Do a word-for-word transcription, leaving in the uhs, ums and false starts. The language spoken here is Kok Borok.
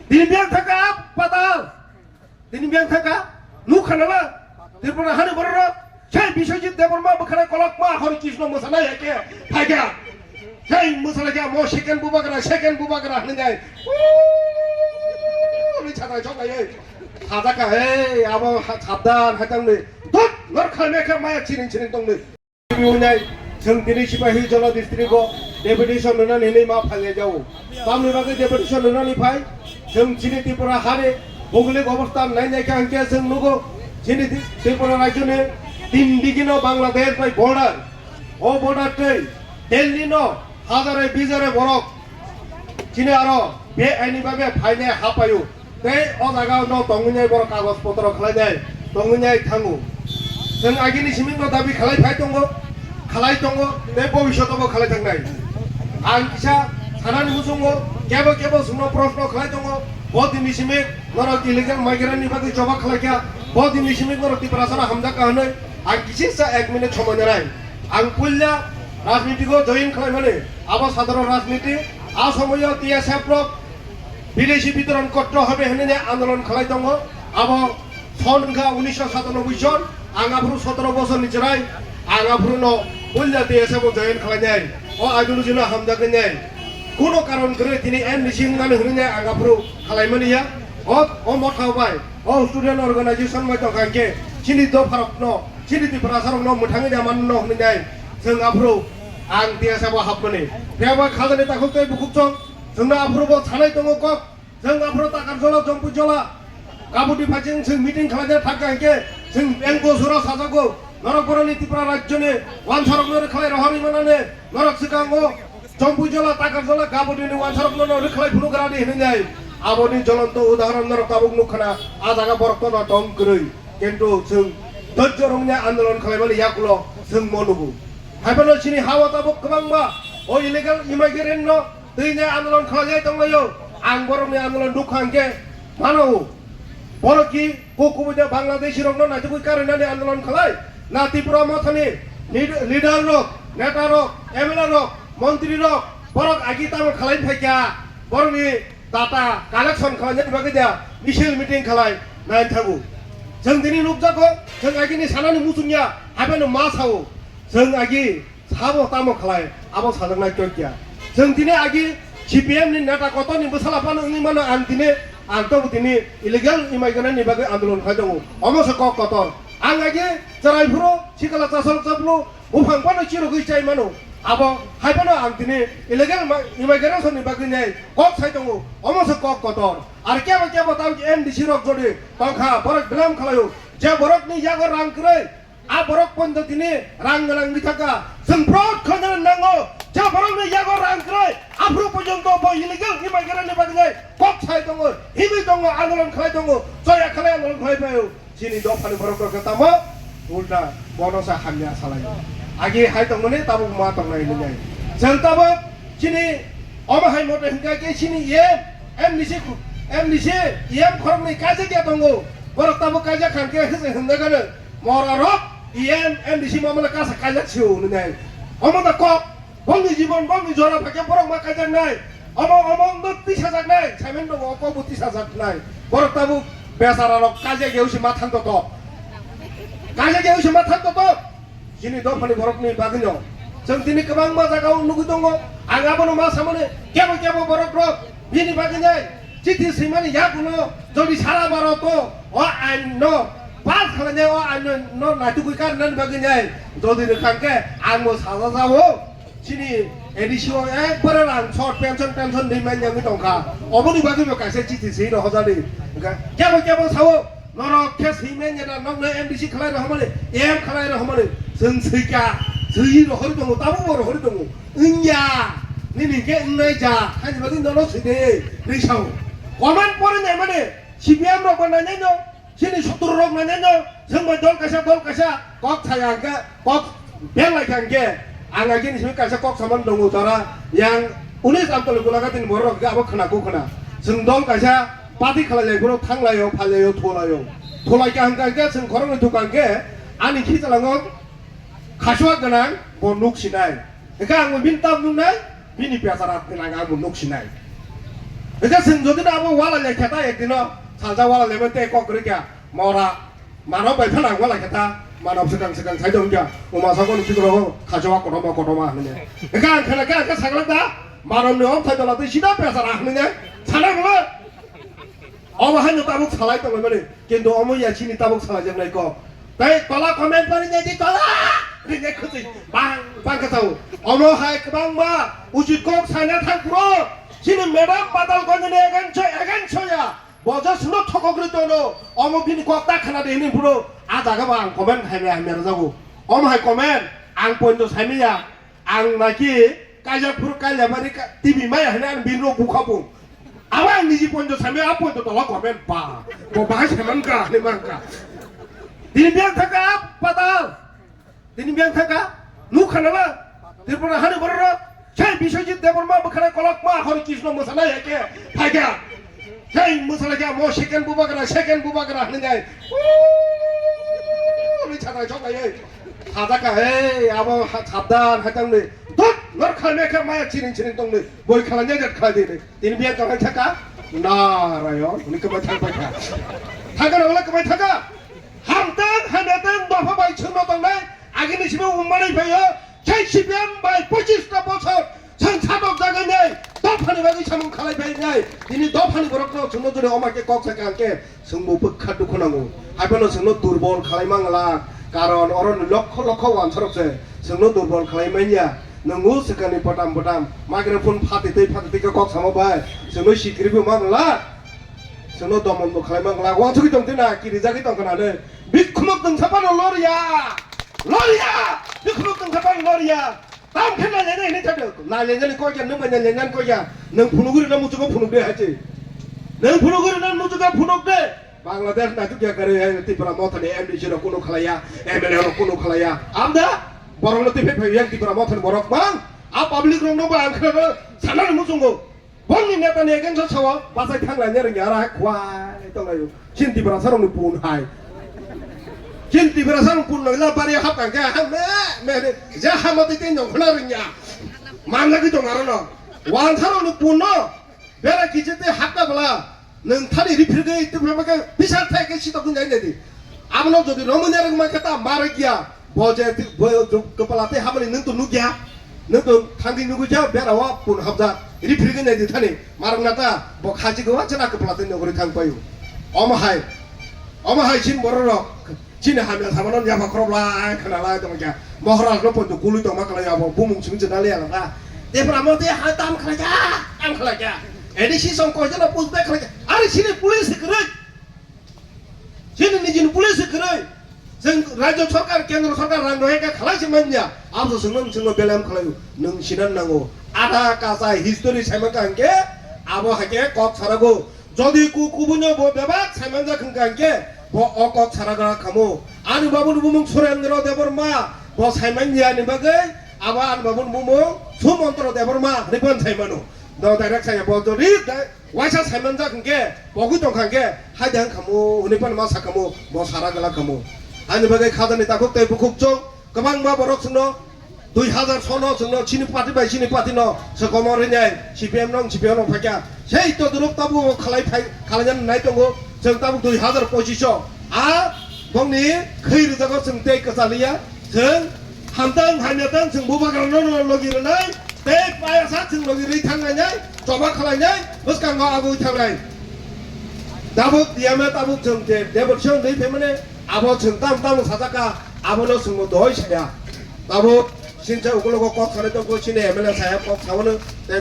Tini biyang thangkha patal. Tini biyang thangkha. Nukha nala. Tripura hani bororok. Sei Biswajit Debbarma bwkhana kolokma Hare Krishna mwsana yake. Phaikha. Sei mwsana khe mo second bubagra, second bubagra hwnwi nai. Uuu, ni chadai chok nai. Sajaka he, abo ha-, sabdan haitangni. Dut, nor khalme khe maya chiring chiring tongni. Wngnai, chwng tini Sipahi Jala district o deputation rwnani hinwi ma phailai jao. Tamni bagwi deputation rwnani phai, chwng chini Tripura hani bhougolik obostha nai nai kha hwnkhe chwng nugo, chini Tri-, Tripura rajyoni tin digino Bangladesh bai border. O border tei Delhi no hajare bijare borok chini aro be aini bagwi phainai hapaio. Tei o jaga no tongwi nai borok kagoj potro khlai nai, tongwi nai thango. Chwng agini simi no dabi khlai phai tongo, khlai tongo, tei bobishoto bo khlai thang nai. Ang kisa sanani muchungo kebo kebo chwngno proshno khlai tongo, bo dini simi norok illegal migrant ni bagwi choba khlai kha, bo dini simi norok Tiprasano hamjak kha hwnwi ang kisisa ek minute somoi nanai. Ang puila rajnitiko join khlai mani, abo sadharon rajniti, a somoio T S F rok Bideshi bitoron kotro hobe hinwi andolon khlai tongo. Abo son wngkha unisho satanoboi son, ang aphuru sotoro bosorni chwrai, ang aphuru no puila T S F o join khlainai, o ideology no hamjaknai. Kuno karon kwrwi tini M D C wngmani hwnwi ang aphuru khlaimani ya. O, o motha bai, o student organization bai tongkha hwnkhe chini dopharokno, chini Tiprasarokno mwthangwi da manno hwnwi nai chwng aphuru ang T S F o hapmani. Phiya ba khajani takhuk tei bukhuk chwng Chwngno aphuru bo sanai tongo kok, chwng aphuru Takarjola, Jompuijola, Kabudi phaiching chwng meeting khlaina thangkha hinkhe chwng beng bo sura sajago, norok boroni Tripura rajyoni wansarokno rwkhlai rohorwi manane, norok swkango Jompuijola, Takarjola, Kabudini wansarokno no rwkhlai phunukgrani hinwi nai. Aboni jolonto udahoron norok tabuk nukkhana, a jaga borok tono tong kwrwi, kintu chwng dojjo romya andolon khlaimani yakulo chwng mo nugo. Haiphano chini hawa tabuk kwbangma o illegal immigrant no Twi ne andolon khlaiwi tonglaio. Ang borokni andolon dukha hwnkhe mano. Borok ki kok kubui de Bangladeshi rokno naitugwi karwi nani andolon khlai? Na Tripura mothani lead-, leader rok, neta rok, M L A rok, montri rok, borok agi tamo khlai phaikha. Borokni data collection khlaina bagwi da misil meeting khlai nai thago. Chwng tini nukjago, chwng agini sanani muchungya, hapheno ma sao. Chwng agi sabo tamo khlai, abo sajaknai chorkya. Chwng tini agi C P M ni neta kotor ni bwsala phano wngwi mano ang tini, ang tobo tini illegal immigrant ni bagwi andolon khai tongo. Omo se kok kotor. Ang agi chwrai phuru, sikala chasal chaplu, buphang phano chirogwi chai mano. Abo hai phano ang tini illegal ma-, immigration ni bagwi nai kok sai tongo. Omo se kok kotor. Ar kebo kebo tamo M D C rok jodi tongkha, borok belai khlaio. Je borok ni yago rang kwrwi, A borok poito tini rang gwnang wngwi thangkha. Chwng proud khlaina nango. Je borokni yago rang kwrwi, aphuru porjonto bo illegal immigrant ni bagwi kok sai tongo, himwi tongo, andolon khlai tongo, choya khlai andolon khlai phaio. Chini dophani borok rok khe tamo ulta bono sa hamya salai. Agi hai tongmani tabuk ma tongnai hinwi. Chwng tabuk chini omo hai mote hwnkha khe chini E M, M D C, M D C, E M khoroknwi kaisa khe tongo. Borok tabuk kaisa khan khe hwnwi hwnjak ano. Mora rok, E M, M D C mamala kasa kaijak sio nunai. Omo da kok, bongni jibon, bongni jora phakhe borok ma kaijak nai. Omo, omo ndo tisa jak nai, saimendo opo bo tisa jak nai. Borok tabuk besara rok kaijak yausi ma thang toto. Kaijak yausi ma thang toto. Chini dophani borokni bagwino. Chwng tini kwbangma jagao nugwi tongo. Ang abono ma samani, kebo kebo borok rok, bini bagwi nai. Chithi swimani yagulo jodi sara Bharoto o ain no pass khlainai, o ain no naitugwi karnani bagwi nai jodi rwkha hwnkhe ang bo sajajao. Chini A D C o ekbare rang short, pension, pension di man yangwi tongkha. Oboni bagwi bo kaisa chithi swi rohorjani. Hwnkhe kebo kebo sao, norok khe swi man ya da, nokno M D C khlai rohormani, M khlai rohormani. Chwng swikha, swi rohorwi tongo, tabukbo rohorwi tongo. Wngya, nini hwnkhe wngnai ja, haini bagwi nono swide, hinwi sao. Comment pore naimani, C P M rok bo nainai no, chini sotro rok nainai no, chwng bai dol kaisa, dol kaisa, kok saya hwnkhe, kok bel lai kha hwnkhe, ang agini simi kaisa kok samani tongo jora, yang unis Amtali Golaghatini borok rok hwnkhe abo khwna, kok khwna. Chwng dol kaisa, party khlai lai phuru thang laio, phai laio, thu laio. Thu lai kha hwnkhe, hwnkhe chwng khoroknwi thu kha hwnkhe, ani khichalango, Khasuak gwnang bo nuk sinai. Hwnkhe ang bo bini tam nuknai, bini bechara gwnang ang bo nuk sinai. Hingke chwng jodi no abo wala lekha ta ekdino salsa wala lema tei kok kwrwi kha mora mano bai phano ang wala kha ta mano swkang swkang sai tong kha uma sabo ni chikro khajo wa kotorma kotorma hinwi. Hingke ang khana khe ang khe sakla da mano ni om thai dola tei sida pesa ra hinwi sana bolo. Obo haino tabuk salai tongmani. Kintu omo ya chini tabuk salajaknai kok. Tei tola comment pori nai di tola. Rinai khutui bang bang khe sao. Omo hai kwbangma usit kok sana thang phuru. Chini madam Patalganj ni against o, against o ya. Bo je suno thokok ri tono. Omo bini kok ta khana de hini phuru. A jaga bo ang comment hai maya hai maya rwjago. Omo hai comment ang poito sai maya. Ang naki kaijak phuru kailabari ka, T V maya hinwi ang bini rok bukha bung. Abo ang niji poito sami a poito tola comment ba. Bo bahai saiman ka hinwi man ka. Tini biyang thaka patal. Tini biyang thaka. Nukha na ba. Tripura hani borok rok. Sai Biswajit Debbarma bwkhana kolokma Hori Krishna mwsana ya khe. Phaikha. Sai mwsana khe mo second bubagra, second bubagra hinwi nai. Uuu, ni chadai chok nai. Sajaka, hey, abo ha-, sabdan, hai tangni. Dut, nor khalme khe maya chiring chiring tongni. Boi khalanya jat khalai dini. Tini biya khalai thaka. Narayon, hwnwi kwbai thangbai kha. Thaka na wala kwbai thaka. Hamtang, hamyatang, dopha bai chwngno tongnai. Agini simi ummanai phaio. Jai C P M bai pochis ta bochor. Chwng satok jagai nai. Dophani bagwi samung khalai bai nai. Tini dophani borokno chwngno jodi oma khe kok sakha hwnkhe. Chwngbo bwkha dukhu nango. Haiphano chwngno durbol khalai mangla, karon oroni lokho lokho wansarok se chwngno durbol khalai manya. Nwngo swkangni bwtam bwtam microphone phatwi twi phatwi twi khe kok samo bai chwngno sikribo mangla, chwngno domonbo khalai mangla. Wansugwi tongtwi na kirijagwi tongkha nani. Bikhumuk tongsa phano loriya, loriya, bikhumuk tongsa phano loriya. Tam khe nailainai hinwi thangdo. Nailainani kok ya, nwng bai nailainani kok ya. Nwng phunugwi rwna muchungo phunuk de hai se. Nwng phunugwi rwna muchungo phunuk de. Bangladesh naituk ya kwrwi hai Tipra Mothani M D C rok kunu khalaiya, M L A rok kunu khalaiya. Amda borokno twi phai phai yang Tipra Mothani borok bang. A public rokno ba ang khna sanani muchungo. Bongni neta ni against o sao, bachai thanglaina rwngya, aro hai khwai tonglaio. Chini Tiprasa rokni pun hai. Chini Tiprasa rokni pun nangla bari hap kangkhe, ha me, me, me, je hama twi tei nongkhorna rwngya. Manjagwi tong aro no. Wansa rokni pun no, bera kichir tei hap ka bwla. Nwng thani riphirgwi tei phirma khe bisar thai khe sitok wngya nai di. Abono jodi romwi narwk mankhe ta ma rwkya. Bo je ti-, bo je kwpala tei habani nwng to nukya. Nwng to thangwi nugwi ja bera o pun habjak. Riphirgwi nai di thani. Marwk na ta bo khachi gwa chana kwpala tei nugwi thang paio. Omo hai. Omo hai sin borok rok. Chini hamya samano yapha khorok lai khna lai tong kya. Maharaj no poito kului tong ma kwlai abo bumung simi jena le ala ta. Te pura mo te ha tam khlai kya. Tam khlai kya. Edi si song ko jena pus be khlai kya. Ari sini police kwrwi. Chini nijini police kwrwi. Chwng rajyo sarkar, kendro sarkar rang rwui kha khalai se manya. Abo chwngno, chwngno belem khlaio. Nwng sinan nango. Ada kasa history saima kha hwnkhe abo haikhe kok sarago. Jodi ku-, kubuino bo bebak saimanjak hwnkha hwnkhe bo o kok saragra khamu. Ani babuni bumung Surendra Debbarma bo saimanya ni bagwi abo ani babuni bumung Sumontro Debbarma hwnwi phano saimano. Do direct saya bo jodi da-, Waisa saimanjak hwnkhe, pogwi tongkha hwnkhe, hai de wng khamu, hwnwi phano ma sa khamu, bo sara gala khamu. Ani bagwi khajani takhuk tei bukhuk chwng, kwbangma borok chwngno dui hazar sono chwngno chini party bai chini party no swkang rwnai, C P M no, C P M no phaikha. Sei todorok tabuk khalai phai, khalaina nai tongo, chwng tabuk dui hazar pochish o. A bongni khwi rwjago chwng tei kwchaliya. Chwng hamtang hamyatang chwng bubagrano no logi rwnai, tei payasa chwng logi rwi thanglainai, choba khwlainai, bwskango agwi thangnai. Tabuk tiyama tabuk chwng je Debbarma chwng rwi phaimani, abo chwng tam tamo sajaka, abono chwngbo doi saya. Tabuk sincha ukulogo kok sanai tongkho, chini M L A saheb kok saono, tei